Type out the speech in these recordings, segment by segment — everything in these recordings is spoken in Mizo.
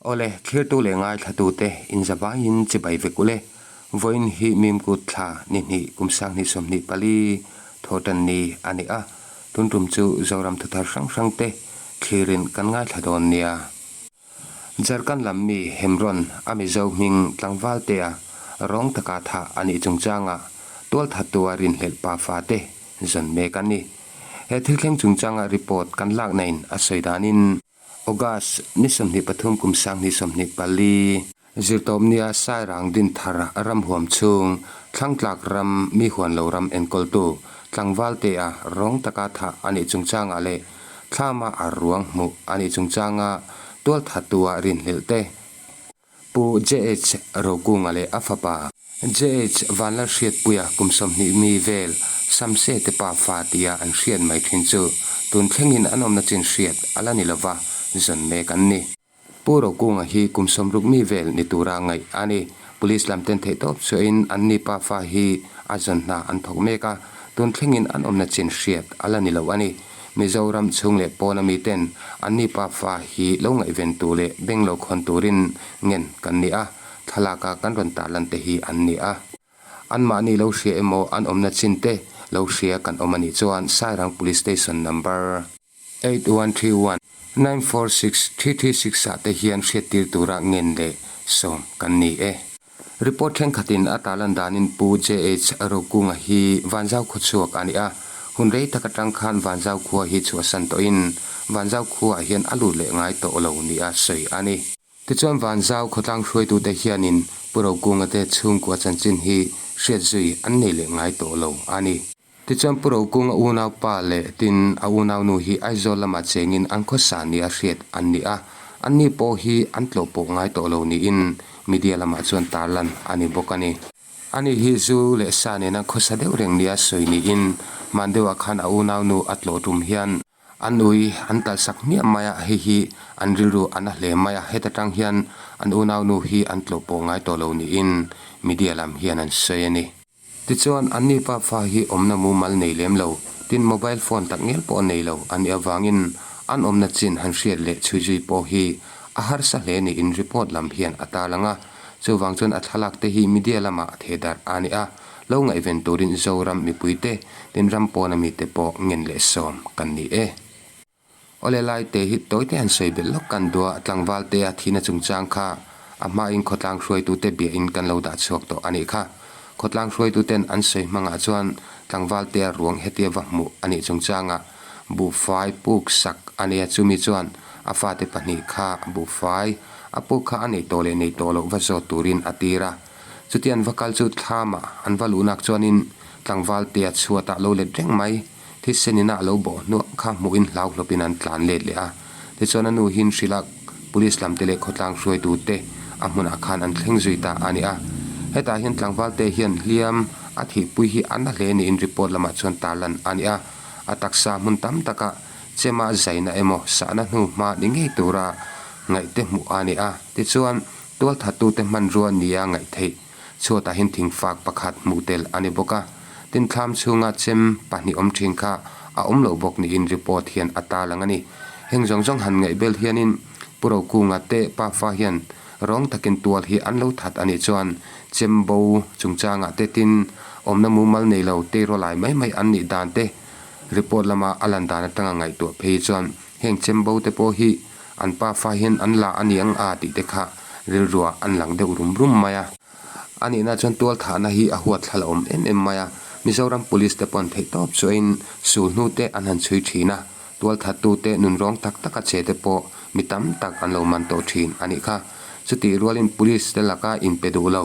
Awle, thlirtu leh ngaithlatute inzavaiin chibai vek ule. Vawiin hi Mimkut thla ni hnih kum 2024 thawhtan ni a ni a, tun tum chu Zoram thuthar hrang hrangte thlirin kan ngaithla dawn nia. Jharkhand lam mi Hemron a Mizo hming tlangvaltea rawng taka thah a nih chungchangah tualthattua rinhlelh pa fate zawn mek a ni. He thil thleng chungchanga report kan lakna-in a sawi danin, August ni 23 kum 2024, Zirtawpnia Sairang Dinthar ram huam chhung Thlangtlak ram mi huan lo ram enkawltu tlangvaltea rawng taka thah a nih chungchangah leh thlama ar ruang hmuh a nih chungchanga tualthattua rinhlelh te Pu JH Rokunga leh a fapa JH Vanlalhriatpuia kum 20 mi vel Samse te pa fa tia an hriat mai thin chu tun thlengin an awmna chin hriat a la ni lova zawn mek an ni. Pu Rokunga hi kum 60 mi vel ni tura ngaih a ni. Police lam ten theihtawp chhuahin an ni pa fa hi a zawn hna an thawk mek a, tun thlengin an awmna chin hriat a la ni lo a ni. Mizoram chhung leh pawna miten anni pafa hi lo ngaihven tur leh beng lo khawn turin ngen kan ni a, thlalaka kan rawn tarlan te hi an ni a. Anmahni lo hria emaw an awmna chin te lo hria kan awm a nih chuan Sairang Police Station number 8131 946 336 ah te hian hriattir tura ngen leh sawm kan ni e. Report thenkhatin a tarlan danin Pu JH Rokunga hi Vanzau khawchhuak a ni a, hun rei tak atang khan Vanzau khua hi chhuahsan tawhin Vanzau khuaah hian a lut leh ngai tawh lo nia sawi a ni. Tichuan Vanzau khawtlang hruaitute hianin Pu Rokunga te chhungkua chanchin hi hriat zui an nei leh ngai tawh lo a ni. Tichuan Pu Rokunga unaupa leh tin a unaunu hi Aizawl lamah chengin an khawsa nia hriat an ni a, anni pawh hi an tlawh pawh ngai tawh lo niin media lamah chuan tarlan a ni bawk a ni. Ani hi zu leh sa nena khawsa deuh reng nia sawi niin hman deuhah khan a unaunu a tlawh tum hian an ui an talhsak hmiah mai a, hei hi an rilru a na hle mai a, heta tang hian an unaunu hi an tlawh pawh ngai tawh lo niin media lam hian an sawi a ni. Tichuan, anni pa fa hi awmna mumal nei lem lo, tin mobile phone tak ngial pawh nei lo an nih avangin an awmna chin han hriat leh chhui zui pawh hi a harsa hle niin report lam hian a tarlang a. Chuvang chuan a thlalak te hi media lamah a theh darh a ni a, lo ngaihven turin Zoram mipuite tin ram pawna mite pawh ngen leh sawm kan ni e. Awle lai te hi tawi te han sawi belh lawk kan duh a, tlangval te a thihna chungchang kha a hmain khawtlang hruaitute biahin kan lo dah chhuak tawh a nih kha. Khawtlang hruaituten an sawi hmangah chuan tlangval te a ruang hetia va hmuh a nih chungchangah buhfai puk sak a nia chumi chuan a fate pahnih kha buhfai a puk kha a nei tawh leh nei tawh loh va zawt turin a tir a. Chuti an va kal chu thlamah an va luhnak chuanin tlangval te a chhuatah lo let reng mai. Thisen ina a lo bawh hnuah kha hmuhin hlau hlawpin an tlan let leh a. Tichuan a nu hian hrilh a, Police lamte leh khawtlang hruaitute a hmunah khan an thleng zui ta a ni a. Hetah hian tlangvalte hian hliam a thihpui hi a na hle niin report lamah chuan tarlan a ni a. A taksa hmun tam takah chema zaina emaw sahna hnu hma ni ngei tura ngaihte hmuh a ni a. Tichuan tualthattute hmanrua nia ngaih theih Chhuatah hian thingfak pakhat hmuh tel a ni bawk a, tin thlam chhunga chem pahnih awm thin kha a awm loh bawk niin report hian a tarlang a ni. Heng zawng zawng han ngaih bel hianin Pu Rokunga te pafa hian rawng takin tual hi an lo that a nih chuan chem bo chungchangah te tin awmna mumal nei lo teirawlai lai mai mai an nih dan te report lama a lan dan atanga ngaihtuah phei chuan heng chem bo te pawh hi An pafa hian an la a ni ang a tih te kha rilruah an lang deuh rum rum mai a. A nihna chuan tualthahna hi a huat thla la awm em em mai a. Mizoram Police te pawn theih tawp chuain sul hnu te an han chhui thin a. Tualthattu te nunrawng tak tak a che te pawh mi tam tak an lo man tawh thin a nih kha. Chutih rualin Police te laka inpe duh lo,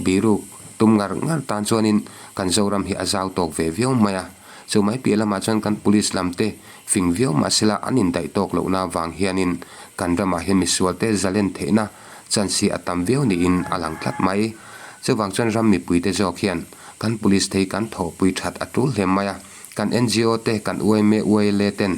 biruk, tum ngar ngar tan chuanin kan Zoram hi a zau tawk ve viau mai a. Chu mai piah lamah chuan kan Police lam te fing viau mahsela an indaih tawk lohna vang hianin kan ramah hian misualte zalen theihna chance hi a tam viau niin a lang tlat mai. Chuvang chuan ram mipuite zawk hian kan Police te hi kan thawhpui that a tul hle mai a, kan ngo te, kan yma, YLA ten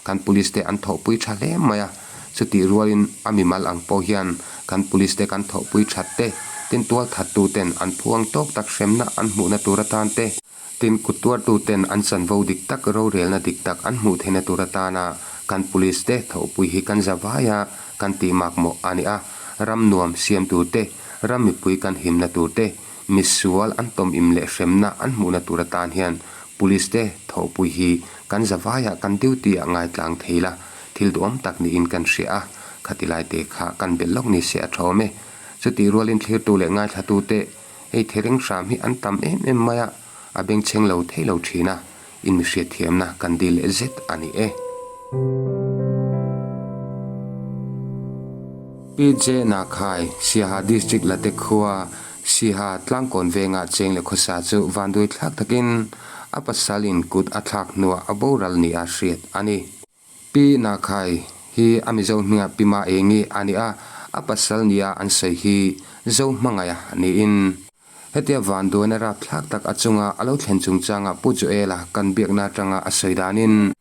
kan Police te an thawhpui tha hle mai a, chutih rualin a mimal ang pawh hian kan Police te kan thawhpui that te, tin tualthattu ten an phuang tawk tak hremna an hmuhna tur atan te, Tin, kut tuartuten an chanvo dik tak, rorelna dik tak an hmuh theihna tur atana kan Police te thawhpui hi kan za vai a, kan tih mak mawh a ni a. Ram nuam siam tur te, ram mipui kan himna tur te, misual an tawmim leh hremna an hmuhna tur atan hian Police te thawhpui hi kan zavaiah kan duty ah ngaitlang thei la, thil duhawm tak niin kan hria a, khati lai te kha kan belh lawk ni se a tha awm e. Chutih rualin thlirtu leh ngaithlatu te hei thereng hram hi an tam em em mai a, a bengchheng lo thei lo thin a, in mi hriatthiamna kan dil leh zet a ni e. PJ Nakhai, Siaha District Late khua Siaha tlangkawn vengah cheng leh khawsa chu vanduai thlak takin a pasal in kut a thlak hnuah a boral nia hriat a ni. Pi Nakhai hi a Mizo hmingah Pi Ma Engi a ni a, a pasal nia an sawi hi Zo Hmangaia niin. Hetia vanduaina rapthlak tak a chunga a lo thlen chungchanga Pu Joela kan biakna atanga a sawi danin,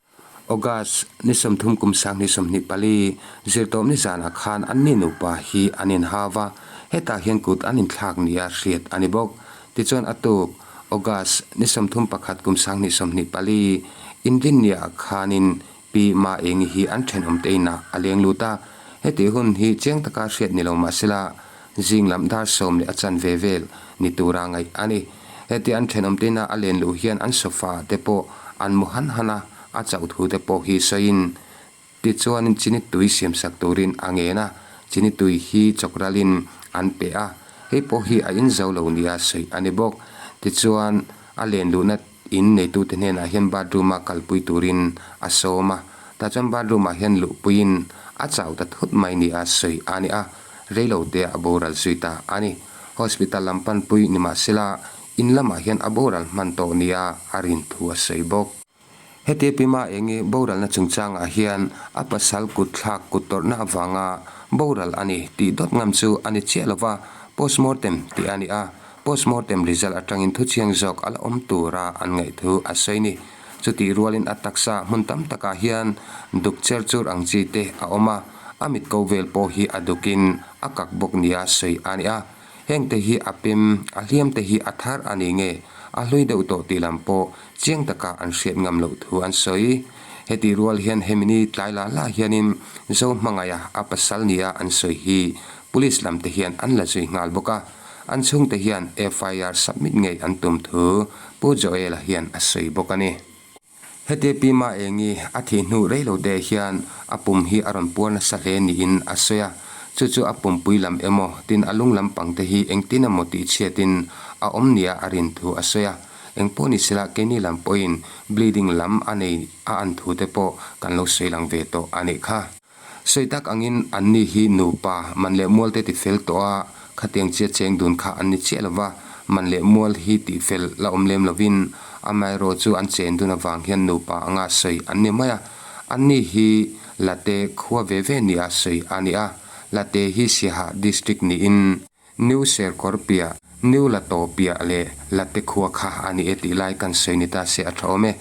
August ni 30 kum 2024, zirtawp ni zanah khan anni nupa hi an inhau va, hetah hian kut an inthlak nia hriat a ni bawk. Tichuan a tuk, August ni 31 kum 2024, Inrinniah khanin Pi Ma Engi hi an thenawmte inah a leng lut a, hetih hun hi chiang taka hriat ni lo mahsela zing lam dar sawm leh a chanve vel ni tura ngaih a ni. Hetia an thenawmte ina a len luh hian an sofa te pawh an mu han han a, a chauh thu te pawh hi sawiin Tichuanin chini tui siamsak turin a ngen a, chini tui hi chawkralin an pe a, hei pawh hi a inzo lo nia sawi a ni bawk. Tichuan, a len luhna in neitute hnenah hian bathroom-a kalpui turin a sawm a, tah chuan bathroom-ah hian luhpuiin a chau ta thut mai nia sawi a ni a, reilote a boral zui ta a ni. Hospital lam panpui ni mahsela, in lamah hian a boral hman tawh nia a rin thu a sawi bawk. Heti Pima Engi boralna chungchangah hian a pasal kut thlak kut tawrhna avanga boral a ni tih dawt ngam chu a ni chiah lo va, postmortem tih a ni a, postmortem result atangin thuchiang zawk a la awm tura an ngaih thu a sawi ni. Chutih rualin a taksa hmun tam takah hian duk cher chur ang chi te a awm a, a mit ko vel pawh hi a dukin a kak bawk nia sawi a ni a. Hengte hi a pem, a hliamte hi a thar a ni nge, a hlui deuh tawh tih lam pawh chiang taka an hriat ngam loh thu an sawi. Hetih rual hian hemi ni tlai la la hianin Zo hmangaia a pasal nia an sawi hi Police lamte hian an la zui nghal bawk a, an chhungte hian FIR submit ngei an tum thu Pu Joel-a hian a sawi bawk a ni. Heti Pi Maengi a thih hnu rei lo te hian a pum hi a rawn puar nasa hle niin a sawi a, chu chu a pumpui lam emaw tin a lung lampang te hi engtin emaw tih chhiatin a awm nia a rin thu a sawi a. Engpawh ni sela keini lam pawhin bleeding lam a nei a an thu te pawh kan lo sawi lang ve tawh a nih kha. Sawi tak angin anni hi nupa man leh mual te tifel tawh a, khatiang chiah cheng dun kha an ni chiah lo va, man leh mual hi tihfel la awm lem lovin amaherawh chu an chen dun avang hian nupa anga sawi an ni mai a. Anni hi Late khua ve ve nia sawi a ni a, Late hi Siaha District niin, New Serkawr piah, New Lato piah leh Late khua kha a ni e tih lai kan sawi ni ta se a tha awm e.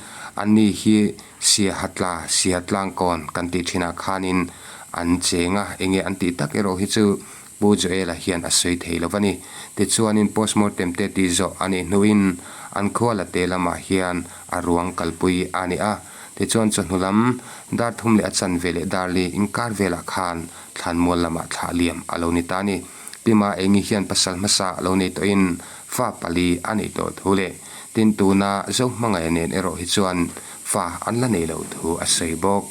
Anni hi Siaha tla, Siaha tlangkawn kan tih thinah khanin an cheng a, enge an tih tak erawh hi chu Pu Joel-a hian a sawi thei lo va ni. Tichuanin postmortem te tih zawh a nih hnuin an khua Late lamah hian a ruang kalpui a ni a. Tichuan chawhnu lam dar thum leh a chanve leh dar li inkar velah khan thlanmual lamah thlah liam a lo ni ta a ni. Pima Engi hian pasal hmasa a lo nei tawhin fa pali a neih tawh thu leh tin tuna Zohmangaia nen erawh hi chuan fa an la nei loh thu a sawi bawk.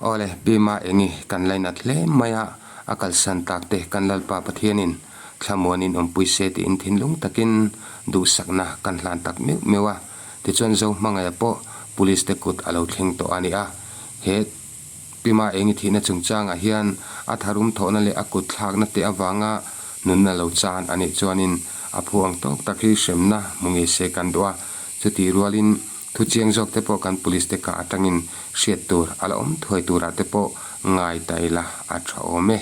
Awle, Pima Engi kan lainat hle mai a, a kalsan tak te kan Lalpa Pathianin thlamuanin awmpui se tiin thinlung takin duhsakna kan hlan tak meuh meuh a. Tichuan Zohmangaia pawh Police te kut a lo thleng tawh a ni a, he Pima Engi thihna chungchangah hian a tharum thawhna leh a kut thlakna te avanga nunna lo chan a nih chuanin a phu ang tawk tak hi hremna hmu ngei se kan duh a, chutih rualin thu chiang zawk te pawh kan police te kah atangin hriat tur a la awm thuai turah te pawh ngai ta ila a tha awm e.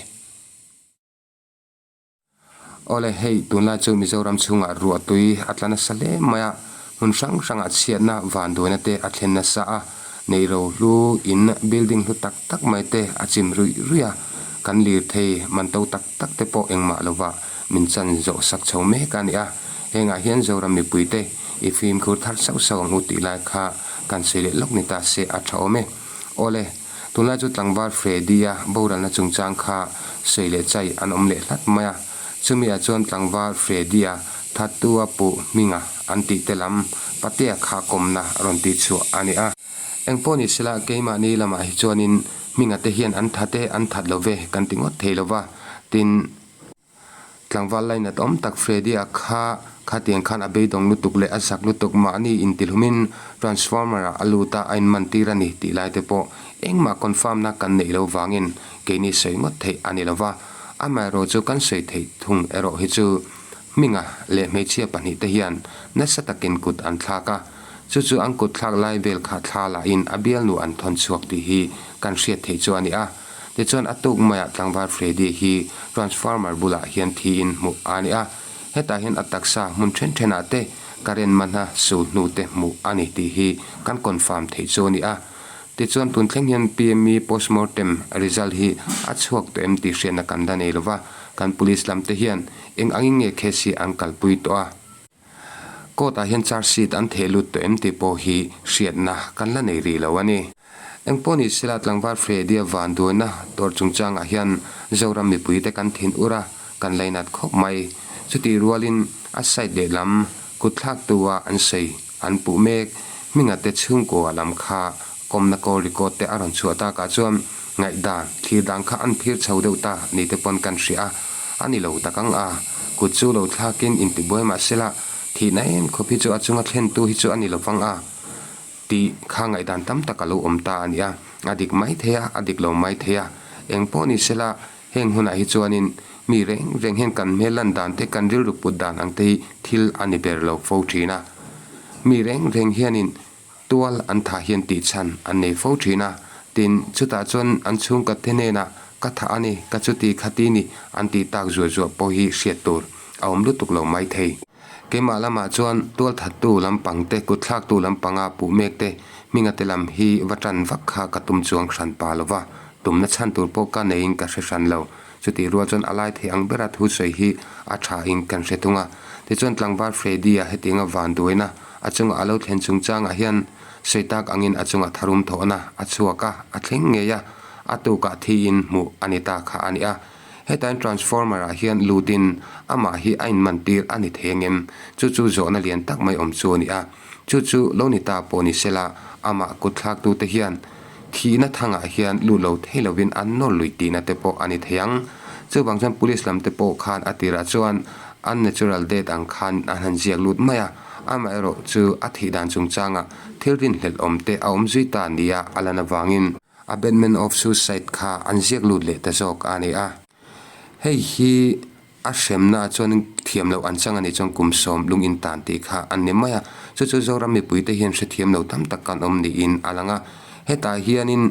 Awle, hei tunlai chu Mizoram chhungah ruah tui a tla nasa hle mai a, hmun hrang hrangah chhiatna vanduaina te a thlen nasa a, neiro hlu in building hlu tak tak mai te a chim ruih ruih a, kan lirthei man to tak tak te pawh engmah lovah min chan zawh sak chho mek a ni a, hengah hian Zoram mipui te i fimkhur thar sauh sauh ang u tih lai kha kan sawi leh lawk ni ta se a tha awm e. Awle. Tunlai chu tlangval Freddy-a boralna chungchang kha sawi leh chai an awm leh hlat mai a. Chumi ah chuan tlangval Freddy-a thattu-a puh hminga an tih te lam Patea kha kawmna rawn tih chhuah a ni a. Eng pawh ni sela keimahni lamah hi chuanin hminga te hian an that e, an that lo ve kan ti ngawt thei lo va. Tin. Tlangval lainat awm tak Freddy-a kha khatiang khan a beidawng lutuk leh a zak lutuk mahni intilhumin transformer-ah a lut a, a inmantir a ni tih lai te pawh engmah confirm-na kan neih lo vangin keini sawi ngawt theih a ni lo va. Amaherawh chu kan sawi theih thung erawh hi chu Hminga leh hmeichhia pahnihte hian nasa takin kut an thlak a, chu chu an kut thlak lai vel kha thla lahin a bialnu an thawn chhuak tih hi kan hriat theih chu a ni a. Tichuan a tuk maiah tlangval Freddy hi transformer bulah hian thiin hmuh a ni a, hetah hian a taksa hmun then thenah te current manha sul hnu te hmuh a ni tih hi kan confirm theih chu a ni a. Tichuan tun thleng hian PME postmortem result hi a chhuak tawh em tih hriatna kan la nei lova, kan police lam te hian eng angin nge case hi an kalpui tawh a. Court ah hian charge sheet an theh lut tawh em tih pawh hi hriatna kan la nei rih lo a ni. Engpawh ni sela tlangval Freddy-a vanduaina tawrh chungchangah hian Zoram mipuite kan thin ur a, kan lainat khawp mai. Chutih rualin a side lehlam kutthlaktu a an sawi an puh mek. Hminga te chhungkua lam kha kawmna call record te a rawn chhuah takah chuan ngaihdan thlir dan kha an phir chho deuh ta ni te pawn kan hria a, a ni lo tak ang a, kut chu lo thlakin intibuai mah sela thihna em khawp hi chu a chunga thlentu hi chu a ni lo vang a tih kha ngaihdan tam tak a lo awm ta a ni a, a dik mai thei a, a dik lo mai thei a, eng pawh ni sela heng hunah hi chuanin mi reng reng hian kan hmel lan dan te kan rilru put dan ang te hi thil a ni ber lo fo thin a, mi reng reng hianin Tual an thah hian tih chhan an nei fo thin a, tin, chutah chuan an chhungkhat te hnenah ka thah a ni, ka chuti kha ti ni an tih tak zuah zuah pawh hi hriat tur a awm lutuk lo mai thei. Keimah lamah chuan tual thattu lampang te, kutthlaktu lampanga puh mek te, hminga te lam hi va tan vak kha ka tum chuang hran pa lo va, tumna chhan tur pawh ka neiin ka hre hran lo. Chutih rual chuan a lai thei ang bera thu sawi hi a tha in kan hre thung a. Tichuan tlangval Freddy-a hetianga vanduaina a chunga a lo thlen chungchangah hian sawi tak angin a chunga tharum thawhna a chhuak a, a thleng ngei a, a tukah thiin hmuh a ni ta kha a ni a. Hetain transformer-ah hian lutin amah hi a inmantir a ni thei angem? Chu chu zawhna lian tak mai awm chu a ni a. Chu chu lo ni ta pawh ni sela, amah kutthlaktute hian thihna thangah hian lut lo thei lovin an nawr lui tihna te pawh a ni thei ang. Chuvang chuan police lam te pawh khan a tirah chuan unnatural death ang khan an han ziak lut mai a, amaherawh chu a thih dan chungchangah thil rinhlelh awm te a awm zui ta nia a lan avangin abetment of suicide kha an ziak lut leh ta zawk a ni a. Hei hi A hremna ah chuan thiam loh an chang a nih chuan kum sawm lung in tan tih kha an ni mai a, chu chu Zoram mipuite hian hrethiam lo tam tak kan awm niin a lang a. Hetah hianin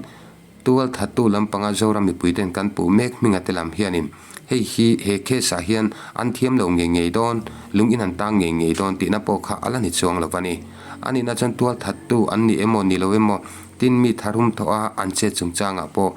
tual thattu lampanga Zoram mipuiten kan puh mek hminga te lam hianin hei hi he case ah hian an thiam lo ngei ngei dawn, lung in an tang ngei ngei dawn tihna pawh kha a la ni chuang lo a ni. A nihna chuan tual thattu an ni emaw ni lo emaw tin mi tharum thawh a an chet chungchangah pawh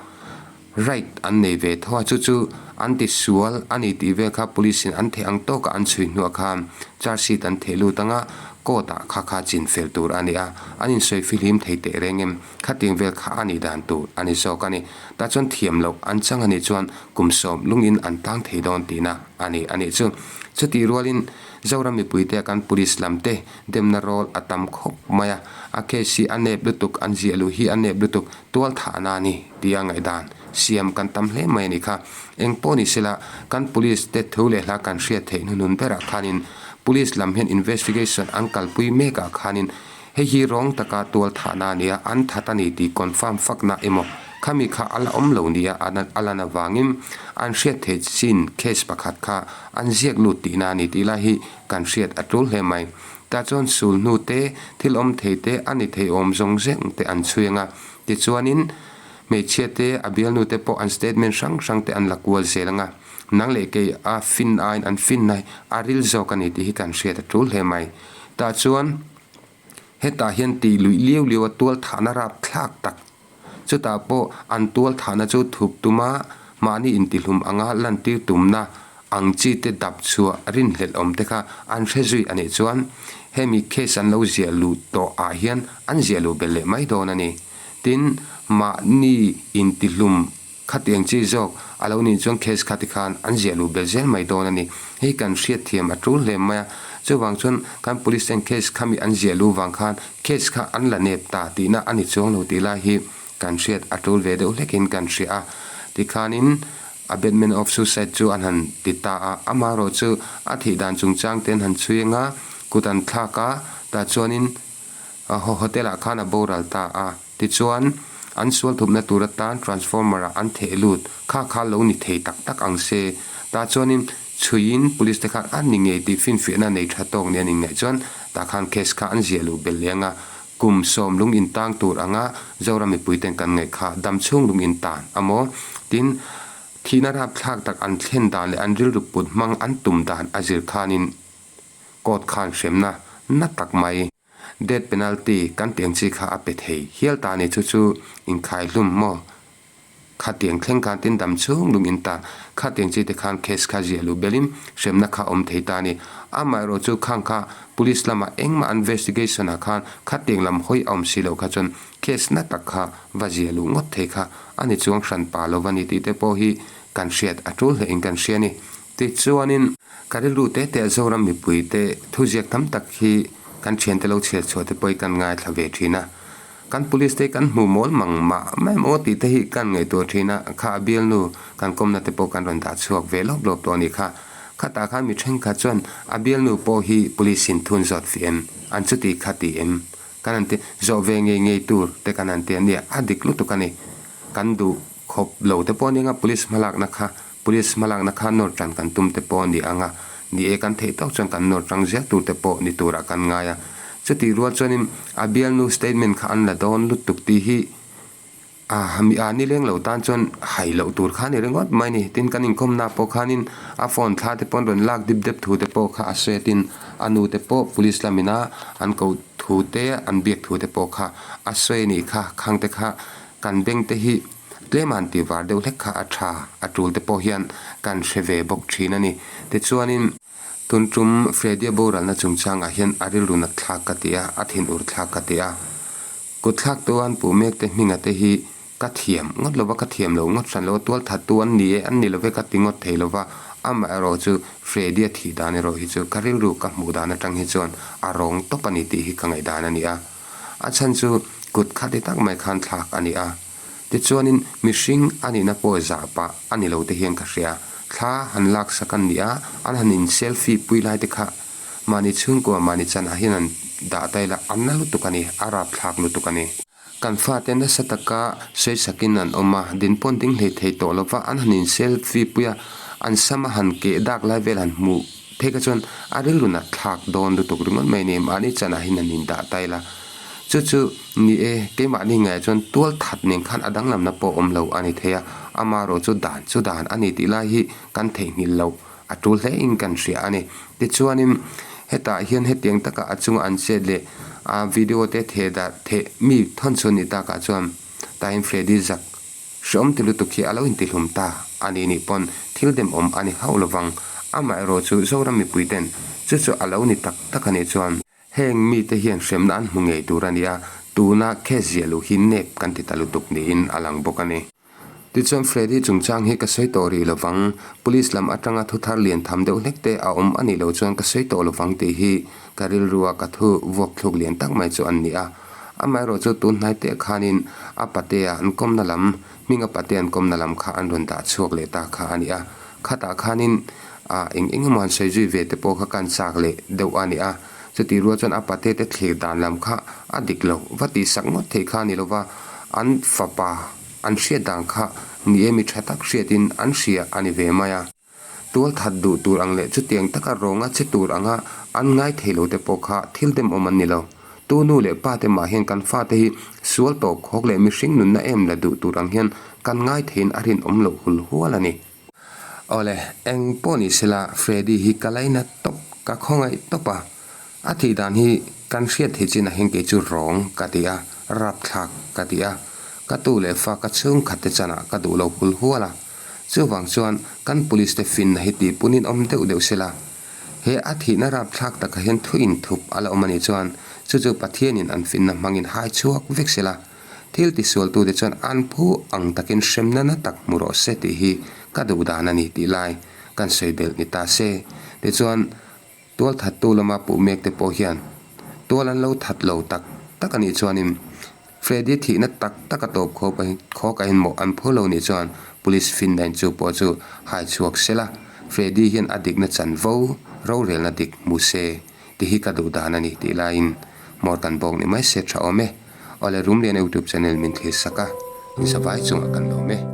Right an nei ve tho a, chu chu an ti sual a ni tih vel kha police in an theh ang tawk a an chhui hnuah khan charge sheet an theh lut ang a, court ah kha kha chin fel tur a ni a, an insawi fihlim thei teh reng em, khatiang vel kha a nih dan tur a ni zawk a ni. Tah chuan thiam loh an chang a nih chuan kum sawm lungin an tang thei dawn tihna a ni a nih chu. Chutih rualin Zoram mipuite a kan police lam te demna rawl a tam khawp mai a, a case hi a nep lutuk, an ziah luh hi a nep lutuk, tual thahna a ni tia ngaihdan siam kan tam hle mai a ni kha. Eng pawh ni sela, kan police te thu leh hla kan hriat theih hnuhnun berah khanin police lam hian investigation an kalpui mekah khanin hei hi rawng taka tual thahna a nia, an that a ni tih confirm fakna emaw khami kha a la awm lo nia a lan avangin an hriat theih chin case pakhat kha an ziak lut tihna a ni tih lai hi kan hriat a tul hle mai. Tah chuan sul hnu te, thil awm thei te, a ni thei awm zawng zeng te an chhui ang a. Tichuanin hmeichhia te, a bialnu te pawh an statement hrang hrang te an la kual zel ang a. Nang leh kei a fin aiin an fin nai a ril zawk a ni tih hi kan hriat a tul hle mai. Tah chuan hetah hian tih luih liau liau a tual thahna rap thlak tak Chutah pawh an tual thahna chu thup tuma mahni intihlum anga lantir tumna ang chi te dap chhuah rinhlelh awm te kha an hre zui a nih chuan hemi case an lo ziah luh tawh ah hian an ziah luh belh leh mai dawn a ni. Tin, mahni intihlum khatiang chi zawk a lo nih chuan case kha tikhan an ziah luh belh zel mai dawn a ni. Hei kan hriatthiam a tul hle mai a, chuvang chuan kan police ten case khami an ziah luh vang khan case kha an la nep ta tihna a ni chuang lo tih lai hi kan hriat a tul ve deuh hlekin kan hria a. Tikhanin abetment of suicide chu an han ti ta a, amaherawh chu a thih dan chungchang te an han chhui anga kut an thlak a, tah chuanin Hotel ah khan a boral ta a, tichuan an sual thupna tur atan transformer ah an theh lut kha kha lo ni thei tak tak ang se. Tah chuanin chhuiin police te khan an ni ngei tih finfiahna nei tha tawk ni an inngaih chuan tah khan case kha an ziah luh belh leng a, kum sawm lung intang tur anga Zoram mipui ten kan ngaih kha dam chhung lung intan a maw? Tin, thihna rapthlak tak an thlen dan leh an rilru put hmang an tum dan a zir khanin Court khan hremna na tak mai death penalty kan tih ang chi kha a pe thei hial ta a ni. Chu chu inkhaihlum maw? Khatiang thleng khan tin dam chhung lung in ta khatiang chi te khan case kha ziah luh belin hremna kha awm thei ta a ni. Amaherawh chu khang kha police lamah engmah investigation ah khan khatiang lam hawi a awm si loh kha chuan case na tak kha va ziah luh ngawt thei kha a ni chuang hran pa lo va ni tih te pawh hi kan hriat a tul hle in kan hria a ni. Tichuanin, ka rilru te te Zoram mipuite thuziak tam tak hi kan thiante lo chhiar chhuah te pawh hi kan ngaithla ve thin a. Kan police te hi kan hmu mawl mang mah mai maw tih te hi kan ngaihtuah thin a, kha a bialnu kan kawmna te pawh kan rawn dah chhuak ve lawp lawp tawh a nih kha. Khatah khan mi thenkhat chuan a bialnu pawh hi police in thun zawt fih em? An chuti kha ti em? Kan han ti zawh ve ngei ngei tur te kan han ti a nia, a dik lutuk a ni. Kan duh khawp lo te pawh a nia nga police hmalakna kha Police hmalakna kha nawr tan kan tum te pawh a ni ang a, ni e kan theih tawk chuan kan nawr tang zel tur te pawh ni turah kan ngai a. Chutih rual chuanin a bialnu statement kha an la dawn lutuk tih hi a mi a nileng lo tan chuan hai loh tur kha a ni ringawt mai ni. Tin kan inkawmna pawh khanin a phone thla te pawh an rawn lak dip dep thu te pawh kha a sawi a, tin a nu te pawh police lamina an koh thu te an biak thu te pawh kha a sawi a nih kha, khang te kha kan beng te hi Tlem an tih var deuh hlek kha a tha, a tul te pawh hian kan hre ve bawk thin a ni. Tichuanin, tun tum Freddy-a boralna chungchangah hian a rilru nat thlak ka ti a, a thinur thlak ka ti a. Kut thlak tu an puh mek te hminga te hi ka thiam ngawt lova, ka thiam lo ngawt hran lo a, tual that tu an ni e, an ni love ka ti ngawt thei lova, amaherawh chu Freddy-a thih dan erawh hi chu ka rilru ka hmuh dan atang hi chuan a rawng tawp a ni tih hi ka ngaihdan a ni a. A chhan chu kut khati tak mai khan thlak a ni a. Tichuanin mihring a nihna pawh zah pah a ni lo te hian ka hria. Thla han lak sak an ni a, an han in selfie pui lai te kha mahni chhungkua mahni chanah hian an dah ta ila a na lutuk a ni, a rapthlak lutuk a ni. Kan fate nasa taka sawi sakin an awm a, din pawn ding hlei thei tawh lova an han in selfie pui a, an sam a han keh dak lai vel han hmuh phei kha chuan a rilru nat thlak dawn lutuk ringawt mai a ni, mahni chanah hian han in dah ta ila. Chu chu ni e, keimahni ngaiah chuan tual that nen khan a danglamna pawh awm lo a ni thei a, amaherawh chu dan chu dan a ni tih lai hi kan theihnghilh loh a tul hle in kan hria a ni. Tichuanin hetah hian hetiang taka a chunga an chet leh a video te theh dar theh mi thawn chhun ni takah chuan Time Freddy zak hreawm ti lutuk hi a lo intihlum ta a ni nih pawn thil demawm a ni hauh lovang. Amaherawh chu Zoram mipuiten chu chu a lo ni tak tak a nih chuan. Heng mite hian hremna an hmu ngei tur a ni a, tuna case ziah luh hi nep kan ti ta lutuk niin a lang bawk a ni. Tichuan Freddy chungchang hi ka sawi tawh rih lovang, police lam atanga thu thar lian tham deuh hlek te a awm a nih loh chuan ka sawi tawh lovang tih hi ka rilrua ka thu vuak thluk lian tak mai chu an ni a. Amaherawh chu tun hnai teh khanin a patea an kawmna lam, hminga patea an kawmna lam kha an rawn dah chhuak leh ta kha a ni a. Khatah khanin ah eng eng emaw han sawi zui ve te pawh kha kan chak leh deuh a ni a, chutih rual chuan a pate te thlir dan lam kha a dik lo va tih sak ngawt theih kha a ni lova, an fapa an hriat dan kha ni e mi tha tak hriatin an hria a ni ve mai a. Tual that duh tur ang leh chutiang taka rawnga che tur anga an ngai thei lo te pawh kha thil demawm an ni lo. Tu nu leh pa te mah hian kan fate hi sual tawp khawk leh mihring nunna em la duh tur ang hian kan ngai theiin a rinawm loh hul hual a ni. Awle, eng pawh ni sela Freddy hi ka laina tawp, ka khawngaih tawp a. A thih dan hi kan hriat theih chinah hian kei chu rawng ka ti a, rapthlak ka ti a. Ka tu leh fa ka chhungkhat te chanah ka duh lo hul hual a. Chuvang chuan kan police te finna hi tihpunin awm deuh deuh sela. He a thihna rapthlak takah hian thu inthup a la awm a nih chuan chu chu Pathianin an finna hmangin hai chhuak vek sela. Thil tisualtute chuan an phu ang takin hremna na tak hmu rawh se tih hi ka duh dan a ni tih lai kan sawi belh ni ta se. Tichuan, tual thattu lama puh mek te pawh hian tual an lo that lo tak tak a nih chuanin Freddy thihna tak tak a tawp khawp khawk a inmawh an phu lo nih chuan Police finna in chu pawh chu hai chhuak se la, Freddy hian a dikna chanvo rorelna dik hmu se tih hi ka duh dan a ni tih laiin hmawr kan bawk ni mai se tha awm e. Awle Rumliana YouTube channel min thlir sak a, in savai chungah kan lawm e.